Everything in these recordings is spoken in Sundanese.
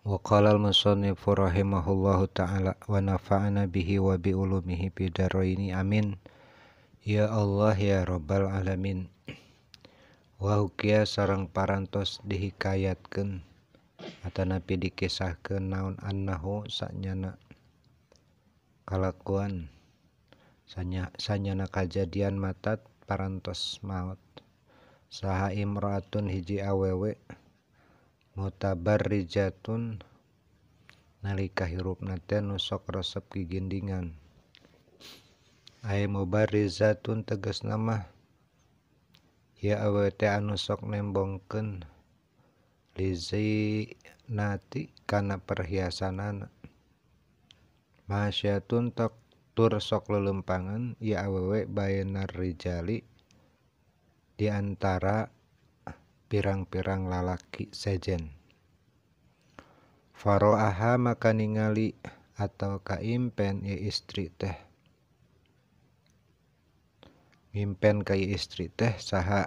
Wa qala al-musannifu rahimahullahu ta'ala wa nafa'ana bihi wa bi ulumihi bidaraini amin. Ya Allah ya Rabbal alamin. Wa hukiya sareng parantos dihikayatkeun atanapi dikisahkeun naon annahu sanyana kalakuan sanyana kajadian matat parantos maot saha imra'atun hiji awewe mutabarrijatun nalika hirupna teh nu sok resep gigindingan. Ay mubarrizatun tegasna mah ieu awewe teh anu sok nembongkeun lizinati kana perhiasanana. Masyatun tok tur sok lelempangan ieu awewe bainar rijali di antara pirang-pirang lalaki sejen. Faro'aha maka ningali atau kaimpen ieu istri teh. Ngimpen ka ieu istri teh saha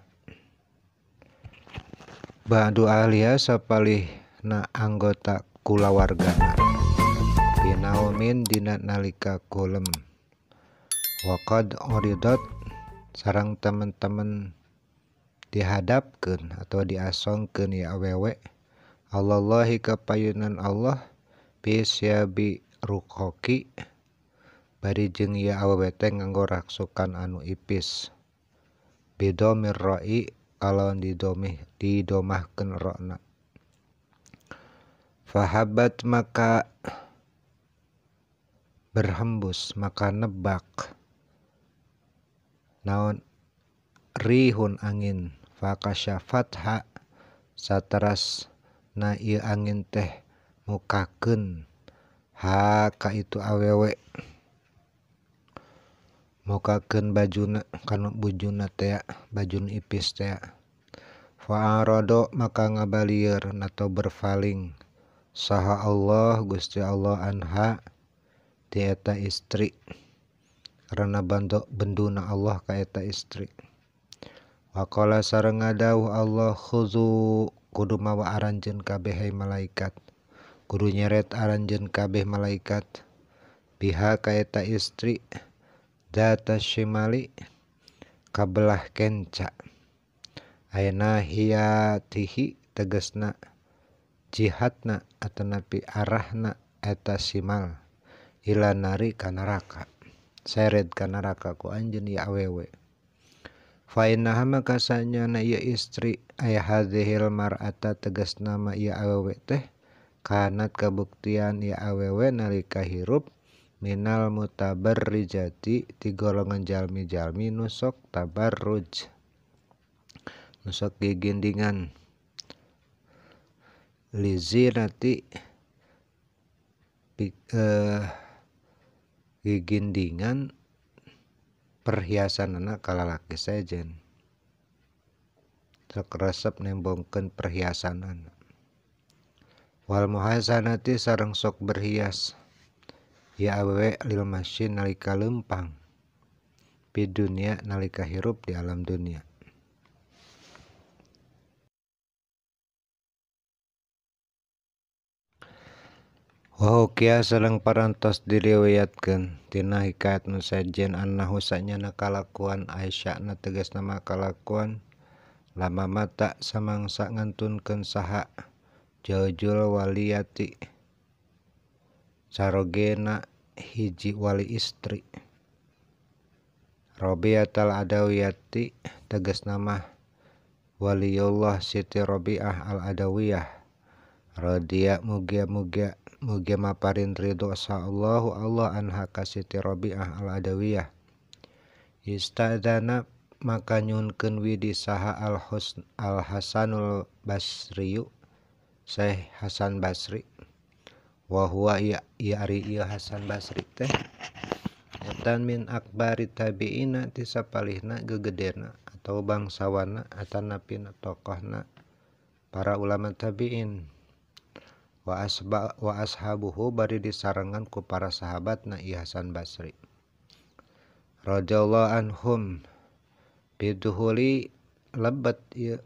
ba'du ahliha sapalihna anggota kulawargana. Binaumin dina nalika kulem. Waqad uridat sareng teman-teman dihadapkeun atau diasongkeun ya awewe Allahi kapayunan Allah bisyabi rukoki bari jeung ieu awewe teh nganggo raksukan anu ipis bidomir ra'i kalawan didomahkeun ra'na. Fahabat maka berhembus maka nebak naon rihun angin fakasyafatha sateras na ieu angin teh mukakeun ha ka itu awewe mukakeun bajuna kana bujuna teh bajun ipis teh. Fa'arado maka ngabalieur atau berpaling saha Allah Gusti Allah anha ti eta istri karena benduna Allah ka eta istri. Waqala sareng ngadawuh Allah khuzu kudu mawa aranjeun kabeh hai malaikat kudu nyeret aranjeun kabeh malaikat biha ka eta istri data shimali kabelah kenca ayeuna hiyatihi tegasna jihadna atanapi arahna eta simal ila nari ka neraka seret ka neraka ku anjeun ieu awewe. Fa innaha maka sanyana ieu istri ay hadzihil mar'ata tegasna ma ieu awewe teh kanat kabuktian ieu awewe nalika hirup minal mutabarrijati ti golongan jalmi-jalmi nu sok tabarruj nu sok gigindingan lizinati gigindingan perhiasanana ka lalaki sejen sok resep nembongkeun perhiasanana. Wal muhasanati sareng sok berhias ieu awewe lil masyin nalika leumpang pi dunia nalika hirup di alam dunia. Wa hukiya sareng parantos diriwayatkeun tina hikayat nu sejen annahu sanyana kalakuan Aisyah na tegasna mah kalakuan lama mata samangsa ngantunkeun saha jaujul waliyati sarogena hiji wali istri Rabi'atul Adawiyati tegasna mah waliyullah Siti Rabi'ah al Adawiyah radiya mugia-mugia mugia maparin ridho Allahu Allah anha ka Siti Rabi'ah al Adawiyah. Istadzana maka nyunkeun widi saha al Husn al Hasanul Basriyu Syekh Hasan Basri wa huwa ya ari ieu Hasan Basri teh eta min akbari tabiina ti sapalihna gegedena atau bangsawana atanapi tokohna para ulama tabiin. Wa ashabuhu bari disarengan ku para sahabatna ieu Hasan Basri radhiyallahu anhum biduhuli lebet ieu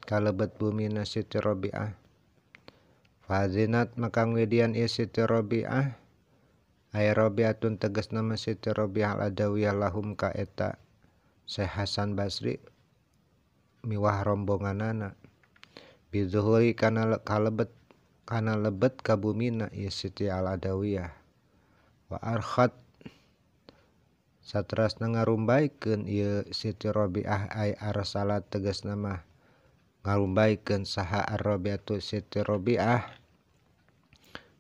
kalebet bumina Siti Rabi'ah. Fazinat maka ngwidian ieu Siti Rabi'ah ay Rabi'atun tegasna mah Siti Rabi'ah al-Adawiyah lahum ka eta Syekh Hasan Basri miwah rombonganana bizuhuri kana kalebet kana lebet ka bumina ieu Siti al-Adawiyah wa arkhat satrasna ngarumbaikeun ieu Siti Rabi'ah ay arsalat tegasna mah ngarumbaikeun saha ar-Rabi'atu Siti Rabi'ah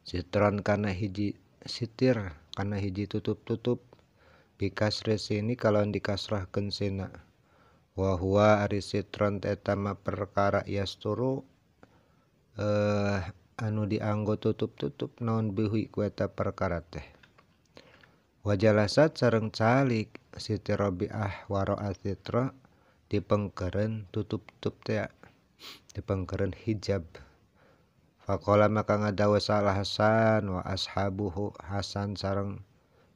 sitron kana hiji sitir kana hiji tutup-tutup bikasri sini kalawan dikasrahkeun sina wa huwa ari sitron eta mah perkara yasturu anu dianggo tutup-tutup naon bihi ku eta perkara teh. Wajalasat sareng calik Siti Rabi'ah wara'a sitra dipengkeureun tutup-tutup teh dipengkeureun hijab. Faqala maka ngadawuh salah Hasan wa ashabuhu Hasan sareng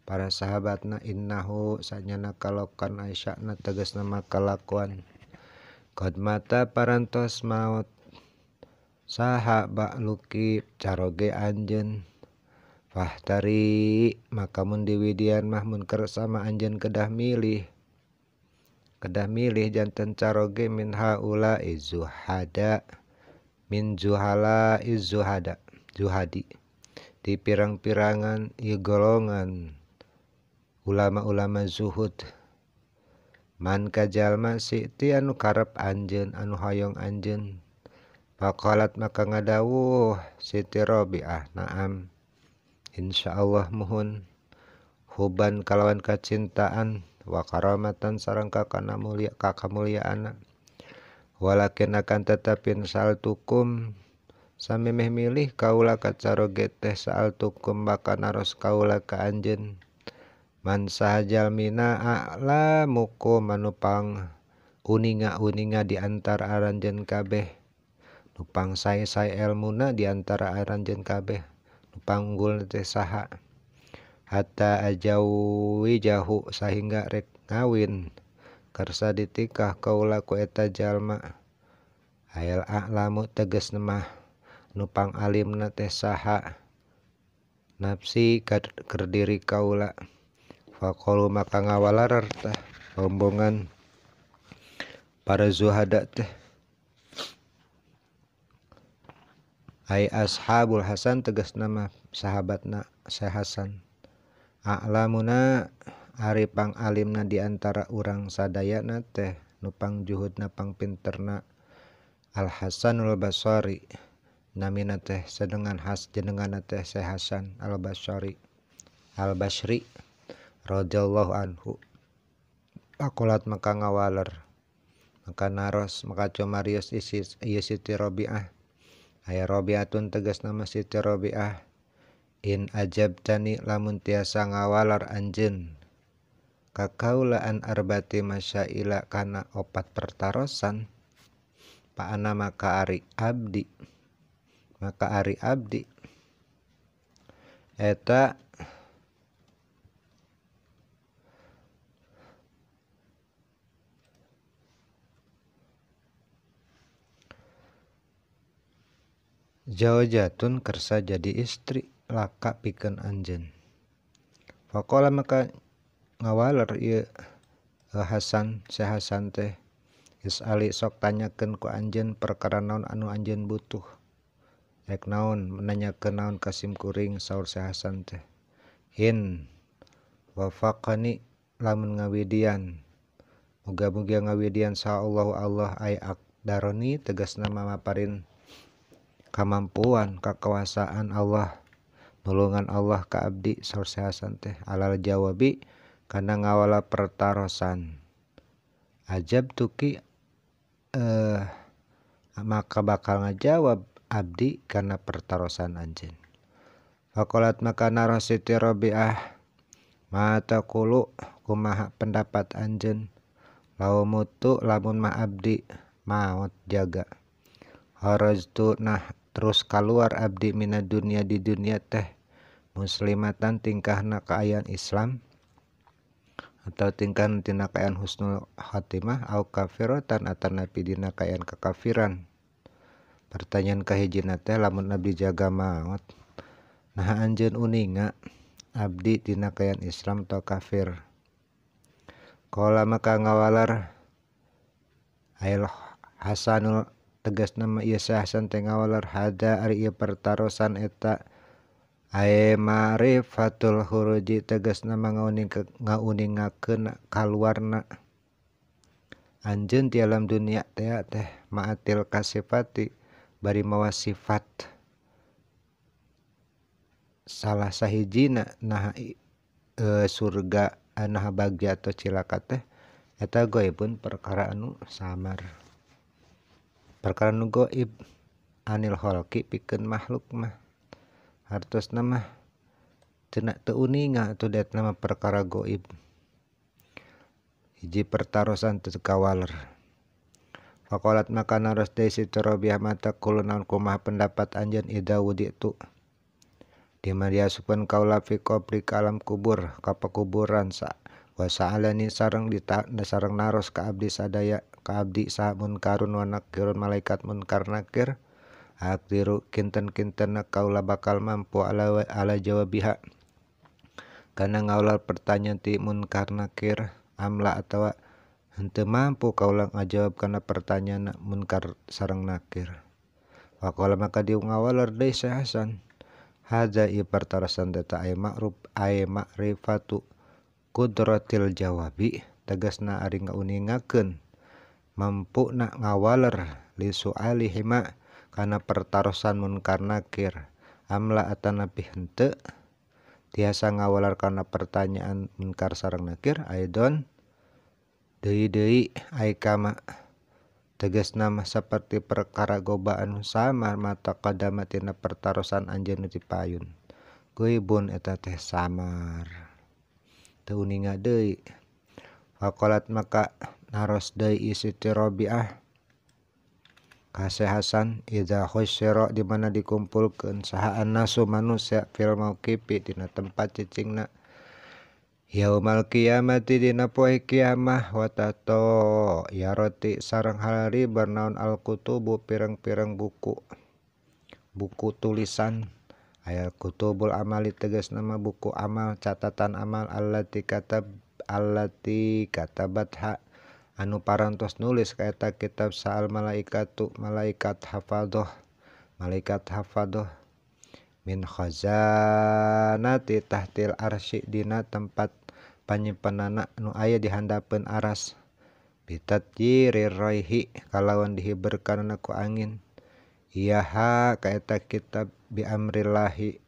para sahabatna innahu sanyana kalakuan Aisyah na tegasna mah kalakuan qad mata parantos maut saha ba'luki caroge anjeun fahtari maka mun diwidian mah mun kersa mah anjeun kedah milih janten caroge min haula izuhada min zuhala izuhada zuhadi di pirang-pirangan ieu golongan ulama-ulama zuhud man kajalma siti anu karep anjeun anu hoyong anjeun. Faqalat maka ngadawuh Siti Rabi'ah na'am insyaallah muhun huban kalawan kacintaan wa karamatan sareng kakana mulia kakamuliaanna walakin akan tetapin saltukum samemeh milih kaula ka caroge teh saaltukum maka naros kaula ka anjeun man sahajalmina a'lamukum anu pang uninga-uninga di antara aranjeun kabeh nu pang sae-sae elmuna di antara aranjeun kabeh nu pangunggul teh saha hatta ajawijahu sahingga rek ngawin kersa ditikah kaula ku eta jalma ayal a'lamu tegasna mah nu pang alimna teh saha nafsi keur diri kaula. Faqalu maka ngawalarar tah rombongan para zuhada teh ay ashabul Hasan tegasna mah sahabatna Syekh Hasan a'lamuna ari pang alimna di antara urang sadayana teh nu pang juhudna pang pinterna Al Hasanul Basri namina teh sadengan has jenenganna teh Syekh Hasan Al Basri Al Basri radhiyallahu anhu. Pakolat maka ngawaler maka naros maka comarios isi ieu Siti Rabi'ah aya Rabi'atun tegasna mah Siti Rabi'ah in ajabtani lamun tiasa ngawaler anjeun ka kaulaan arbati masyaila kana opat pertarosan paana maka ari abdi eta zaujatun kersa jadi istri laka pikeun anjeun. Faqala maka ngawaler ieu Hasan Syekh Hasan teh isali sok tanyakeun ku anjeun perkara naon anu anjeun butuh rek naon menanyakeun naon ka sim kuring saur Syekh Hasan teh in wafaqani lamun ngawidian muga-muga ngawidian sa Allahu Allah ay aqdaroni tegasna mamaparin kamampuan kakawasaan Allah nulungan Allah ka abdi saur Syekh Hasan teh alal jawabi kana ngawala pertarosan ajab tuki maka bakal ngajawab abdi kana pertarosan anjeun. Faqalat maka naros Siti Rabi'ah ma taqulu kumaha pendapat anjeun law mutu lamun mah abdi maot jaga kharajtu nah terus keluar abdi mina dunia di dunia teh muslimatan tingkahna kaayaan Islam atau tingkah tina kaayaan husnul khatimah au kafiratan atanapi dina kaayaan kekafiran. Pertanyaan kahijina teh lamun abdi jaga maot nah anjeun uninga abdi dina kaayaan Islam atau kafir. Qala maka ngawaler ail Hasanul tegasna mah ieu Hasan teh ngawaler hada ari ieu pertarosan eta ae ma'rifatul khuruji tegasna mah ngauningakeun kaluarna anjeun ti alam dunia teh teh ma'atil kasifati bari mawa sifat salah sahijina nah surga nah bagja atau cilaka teh eta goibun perkara anu samar perkara anu goib anil khalqi pikeun makhluk mah hartosna mah cenah teu uninga atuh dat nama perkara goib. Hiji pertarosan teu kawaler. Faqalat maka naros deui Siti Rabiah mata kulo naon kumaha pendapat anjeun idza wuditu di mana diasupkeun kaula fi qabri ka alam kubur ka pekuburan sa wa sa'alani sareng sareng naros ka abdi sadaya ka abdi saha munkarun wa nakirun malaikat munkar nakir aqdiru kinten-kintenna kaula bakal mampu ala jawabiha kana ngawal pertanyaan ti munkar nakir amla atawa henteu mampu kaula ngajawab kana pertanyaan munkar sareng nakir. Faqala maka dieu ngawaler deui Syekh Hasan hadza ieu pertarosan eta ay ma'ruf ay ma'rifatu qudratil jawabi tegasna ari ngauningakeun mampu na ngawaler li su'alihima kana pertarosan munkar nakir amla atanapi henteu tiasa ngawaler kana pertanyaan munkar sareng nakir aidon deui-deui ai kama tegasna mah saperti perkara goba anu samar mata qadama tina pertarosan anjeun nu dipayun goibun eta teh samar teu uninga deui. Faqalat maka naros deui Siti Rabiah ka Syekh Hasan idza khusyira di mana dikumpulkeun saha annasu manusia fil mauqifi dina tempat cicingna yaumal qiyamati dina poe kiamah wa tato yaroti sareng halari bernaon al-kutubu pirang-pirang buku buku tulisan ayat kutubul amali tegasna mah buku amal catatan amal allati katabatha anu parantos nulis ka eta kitab saal malaikatu malaikat hafadhah min khazanati tahtil arsy dina tempat panyimpenana nu aya di handapeun aras bitatyirir raihi kalawan dihiberkanana ku angin iyaha ka eta kitab bi amrillahi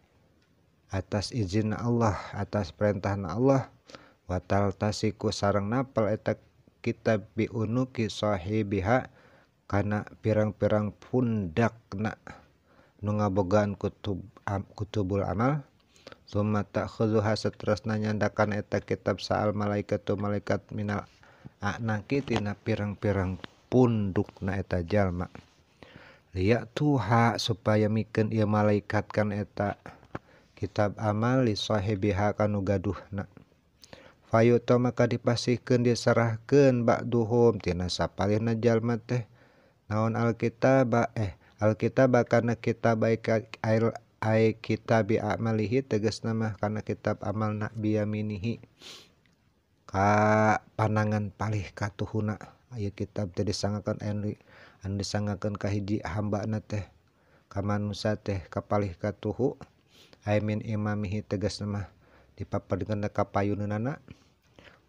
atas izin Allah atas perintahna Allah wa taltasiku sareng napel eta kitab bi unuki sahibiha kana pirang-pirang pundakna nu ngabogaan kutubul amal summa ta'khuzuha saterusna nyandakan eta kitab saal malaikatu malaikat minal a'naki tina pirang-pirang pundukna eta jalma liyatuha supaya mikeun ieu malaikat kan eta kitab amal li sahibiha kanu gaduhna fayuta maka dipasihkeun diserahkeun ba'duhum tina sapalihna jalma teh naon alkitab alkitab kana kitab ay kitab amalihi tegasna mah kana kitab amalna biyaminihi ka panangan palih katuhuna aya kitab teh disangakeun anu disangakeun ka hiji hambana teh ka manusa teh ka palih katuhu ay min imamihi tegasna mah dipapadkeun ka payuneunana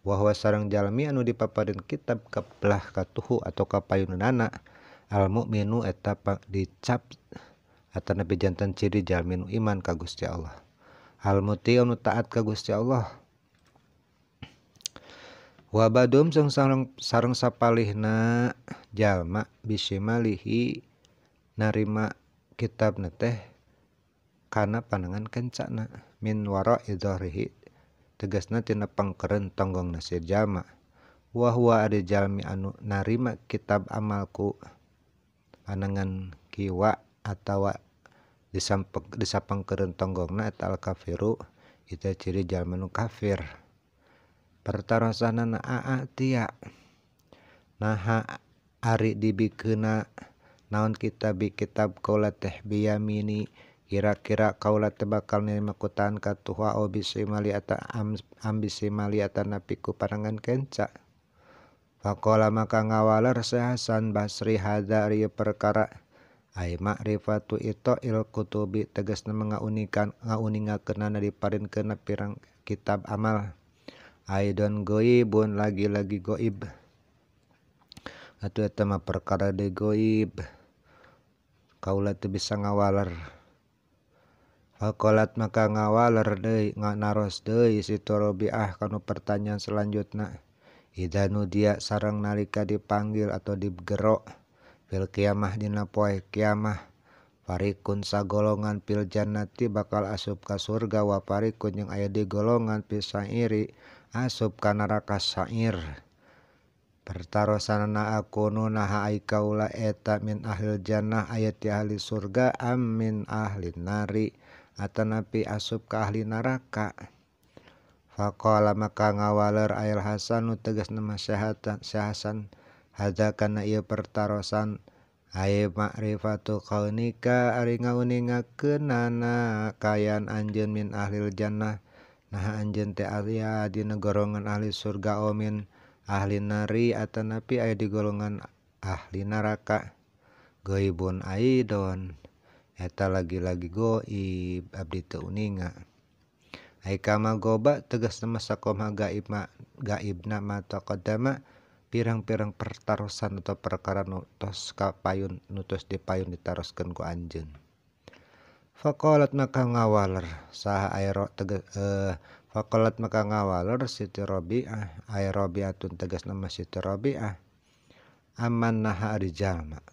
wa huwa sareng jalmi anu dipapadkeun kitab ka belah katuhu atau ka payuneunana al mukminu eta dicap atanapi janten ciri jalmi nu iman ka Gusti Allah al muti anu taat ka Gusti Allah wa badum sareng sapalihna jalma bisimalihi narima kitabna teh kana panangan kencana min wara'i dhahrihi tegasna tina pangkeureun tonggongna si jalma wa huwa ari jalmi anu narima kitab amalku panangan kiwa atawa disapengkeureun tonggongna eta al kafiru itu ciri jalma nu kafir. Pertarosanana aa tia naha ari dibikeuna Naon kitabi kitab kaula teh biyamini kira-kira kaula teh bakal nerima ku tangan katuhu au bisimali ata ambisimali atanapi ku panangan kenca. Faqala maka ngawaler Hasan Basri hadza ari perkara ai ma'rifatu ita'il kutubi tegasna ngaunikan ngauningakeunana diparinkeun pirang kitab amal aidon goibun lagi-lagi goib atuh eta mah perkara de goib kaula teu bisa ngawaler. Faqalat maka ngawaler deui nganaros deui Siti Rabi'ah kanu pertanyaan selanjutna idza nudia sareng nalika dipanggil atau digero fil kiamah dina poe kiamah farikun sagolongan fil jannati bakal asup ka surga wa farikun jeung aya di golongan fis sa'iri asup ka neraka sa'ir. Pertarosanana akunu naha ai kaula eta min ahlil jannah aya ti ahli surga am min ahli nari atanapi asup ka ahli neraka. Faqala maka ngawaler ayal Hasan nu tegasna mah Hasan hadza kana ieu pertarosan ai ma'rifatu kaunika ari ngauningakeunana kayan anjeun min ahlil jannah naha anjeun teh aya dina golongan ahli surga o min ahli nari atanapi aya di golongan ahli neraka. Goibun aidon eta lagi-lagi goib abdi teu uninga. Ai kama goba tegasna mah sakumaha gaibna ma taqaddama pirang-pirang pertarosan atau perkara nu tos kapayun nu tos dipayun ditaroskeun ku anjeun. Faqalat maka ngawaler saha airo tegas faqalat maka ngawaler Siti Rabi'ah ay Rabi'atun tegasna mah Siti Rabi'ah aman naha ari jalma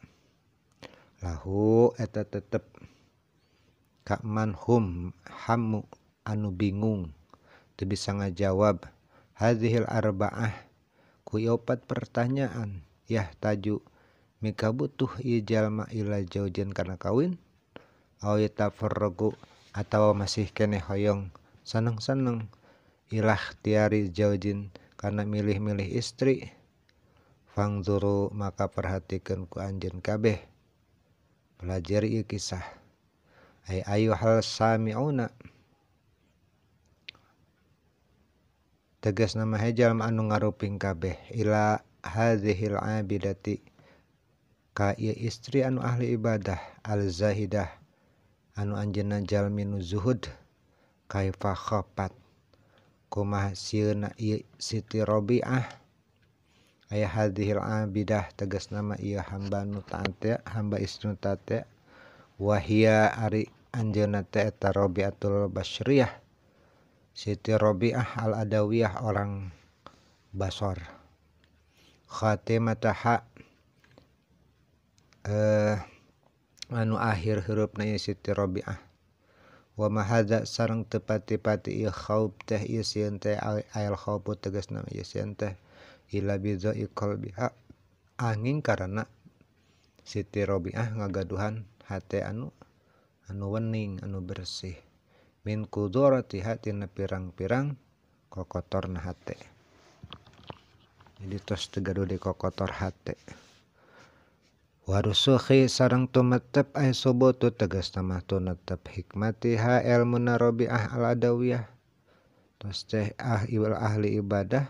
lahu eta tetep ka man hum hamu anu bingung teu bisa ngajawab hadhil arba'ah ku opat pertanyaan yah taju mika butuh ieu jalma ila jaujin kana kawin aw yatafarraqu atawa masih keneh hoyong seneng-seneng ilah tiari jaujin kana milih-milih istri. Fangzuru maka perhatikeun ku anjeun kabeh pelajari ieu kisah ay ayuhal sami'una tegasna mah jalma anu ngaruping kabeh ila hadzihil abidati ka ieu istri anu ahli ibadah al zahidah anu anjeunna jalmi nu zuhud kaifa khafat kumaha sieuna ieu Siti Rabi'ah aya hadzihil abidah tegasna mah ieu hamba nu taat teh hamba istri nu taat teh wahia ari anjeunna teh eta Rabi'atul Basriyah Siti Rabi'ah al-Adawiyah orang Basor. Khatimataha anu akhir hurufna ieu Siti Rabi'ah. Wa ma hadza sareng teu pati-pati ieu khauf teh ieu sieun teh ayal khaufu tegasna ieu sieun teh illa bi dha'i qalbiha angin karena Siti Rabi'ah ngagaduhan hate anu wening anu bersih min kuduratiha tina pirang-pirang kokotorna hate. Jadi tos teu gaduh deui kokotor hate. Warusukhi sareng tumetep ay subutu tegasna mah tunetep hikmatiha ilmuna Rabi'ah al-Adawiyah. Tos teh ahli ibadah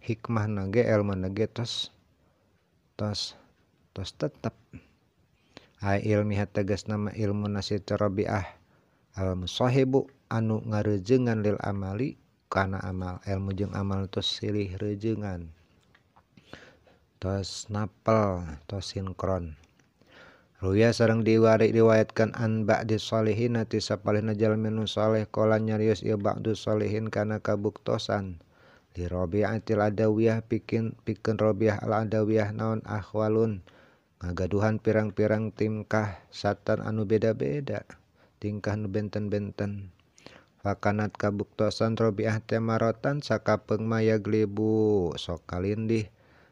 hikmahna ge elmuna ge tos tos tos tetep. Ay ilmiha tegasna mah ilmuna Siti Rabi'ah al-musahibu anu ngarejengan lil amali kana amal ilmu jeung amal tos silih rejengan tos napel tos sinkron. Ruya sareng diwariwayatkan an ba'di sholihin ti sapalihna jalmi nu saleh qala nyarios ieu ba'du sholihin kana kabuktosan li Rabi'atil Adawiyah pikeun Rabi'ah al Adawiyah naon ahwalun ngagaduhan pirang-pirang tingkah satan anu beda-beda tingkah nu benten-benten. Fakanat kabuktosan Rabi'ah teh marotan sakapeung mayaglibu sok kalindih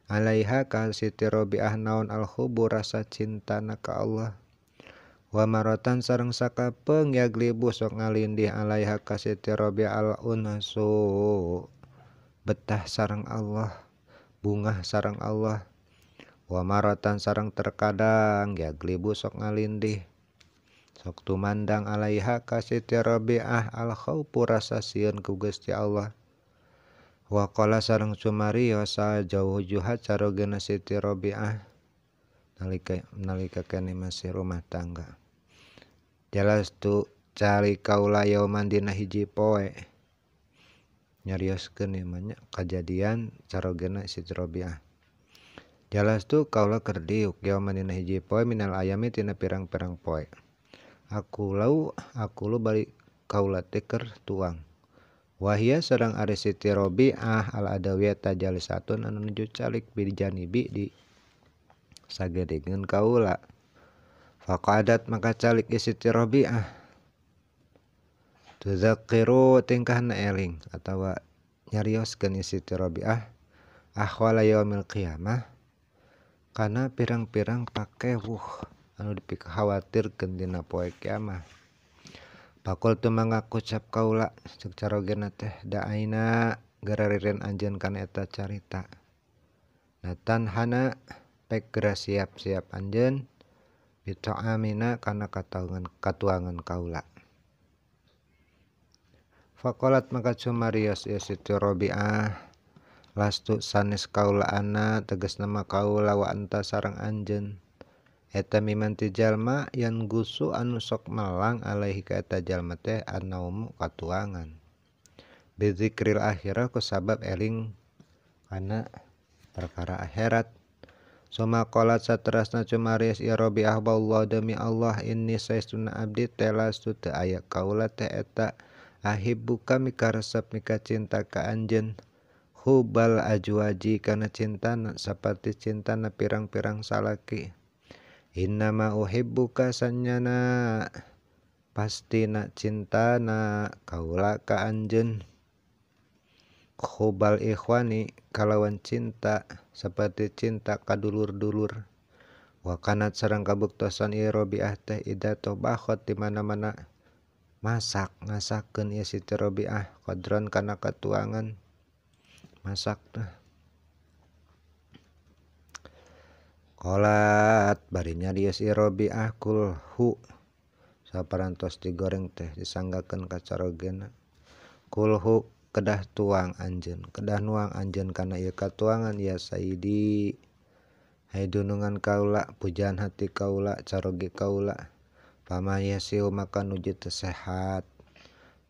alaiha ka Siti Rabi'ah naon alhubu rasa cintana ka Allah. Wa marotan sareng sakapeung yaglibu sok ngalindih alaiha ka Siti Rabi'ah al unasu betah sareng Allah bungah sareng Allah. Wa maratan sareng terkadang yaglibu sok ngalindih sok tumandang alaiha ka Siti Rabi'ah al khaufu rasa sieun ku Gusti Allah. Wa qala sareng sumarios sajaujuha carogena Siti Rabi'ah nalika kene masih rumah tangga. Jelas tu cari kaula yauman dina hiji poe nyarioskeun ieu mah nya kajadian carogena Siti Rabi'ah. Jelas tu kaula keur diuk yauman dina hiji poe minal ayami tina pirang-pirang poe. Aku lu bari kaula teh keur tuang. Wahia sareng ari Siti Rabi'ah al adawiyah tajalisatun anu nuju calik bijanibi di sagedengeun kaula. Faqadat maka calik Siti Rabi'ah tuzakiru tingkahna eling atawa nyarioskeun Siti Rabi'ah ahwala yaumil qiyamah kana pirang-pirang pakewuh anu dipikhawatirkeun dina poe kiamah. Pakultu mangga kucap kaula cek carogena teh daaina garariren anjeun kana eta carita. Natan hana pek geura siap-siap anjeun bita'amina kana katuangan kaula. Faqalat maka cumarios ieu Siti Rabi'ah lastu sanes kaula ana tegasna mah kaula wa anta sareng anjeun. Eta miman ti jalma yan gusu anu sok melang alaihi ka eta jalma teh annaumu katuangan. Bizikril akhirah ku sabab eling kana perkara akhirat. Suma qalat saterasna cumarios ya Rabi'ah wallah demi Allah inni saestuna abdi teh lastu teu aya kaula teh eta ahibbuka mika resep mika cinta ka anjeun hubal ajwaji kana cintana saperti cintana pirang-pirang salaki. Innama uhibbuka sanyana pastina cintana kaula ka anjeun hubal ikhwani kalawan cinta seperti cinta ka dulur-dulur. Wa kanat sareng kabuktosan ieu Rabi'ah teh ida tobakhot di mana-mana masak ngasakeun ieu Siti Rabi'ah qadron kana katuangan masak teh. Qolat bari nyarios ieu Rabi'ah kulhu saparantos digoreng teh disanggakeun ka carogena. Kulhu kedah tuang anjeun kedah nuang anjeun kana ieu katuangan ya sayyidi hai dunungan kaula pujaan hati kaula caroge kaula. Fama yasiu maka nuju teu sehat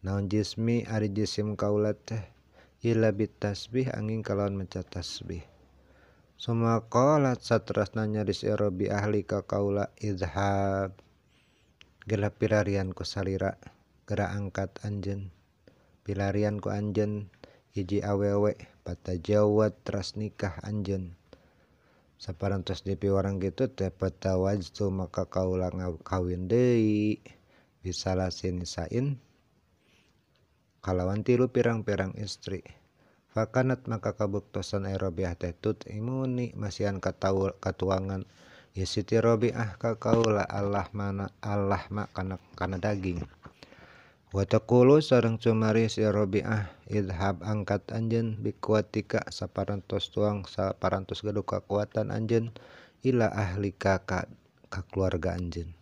naon jismi ari jisim kaula teh illa bitasbih angin kalawan maca tasbih. Suma qalat saterasna nyaris Rabi'ah li ka kaula izhab geura pilarian ku salira geura angkat anjeun pilarian ku anjeun hiji awewe patajawat teras nikah anjeun. Saparantos dipiwarang kitu teh patawajtu maka kaula kawin deui bisalasin sain kalawan tilu pirang-pirang istri. Fakanat maka kabuktosan Rabi'ah teh tut imuni masihan katuangan ya Siti Rabi'ah ka kaula Allah mana Allah ma kana daging. Wa taqulu sareng cumaris ya Rabi'ah idhab angkat anjeun bikuatika saparantos tuang saparantos gaduh kakuatan anjeun ila ahlika ka keluarga anjeun.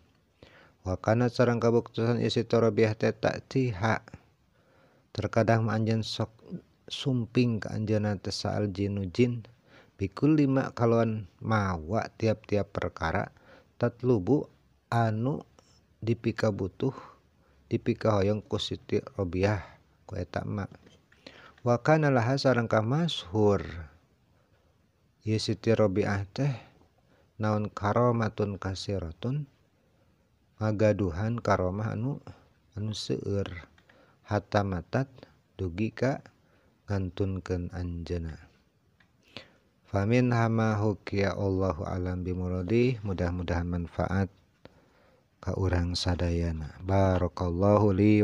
Wa kana sareng kabuktosan ya Siti Rabi'ah teh ta'tiha terkadang anjeun sok sumping ka anjeunna teh saal jinu jin bikul lima kalawan mawa tiap-tiap perkara tatlubu anu dipikabutuh dipikahoyong ku Siti Rabi'ah ku eta ma. Wa kana laha sareng ka masyhur ieu Siti Rabi'ah teh naon karomatun kasiratun ngagaduhan karomah anu seueur hatta matat dugi ka ngantunkeun anjeunna. Famin hama hukiya Allahu alam bimuradi, mudah-mudahan manfaat ka urang sadayana. Barakallahu li.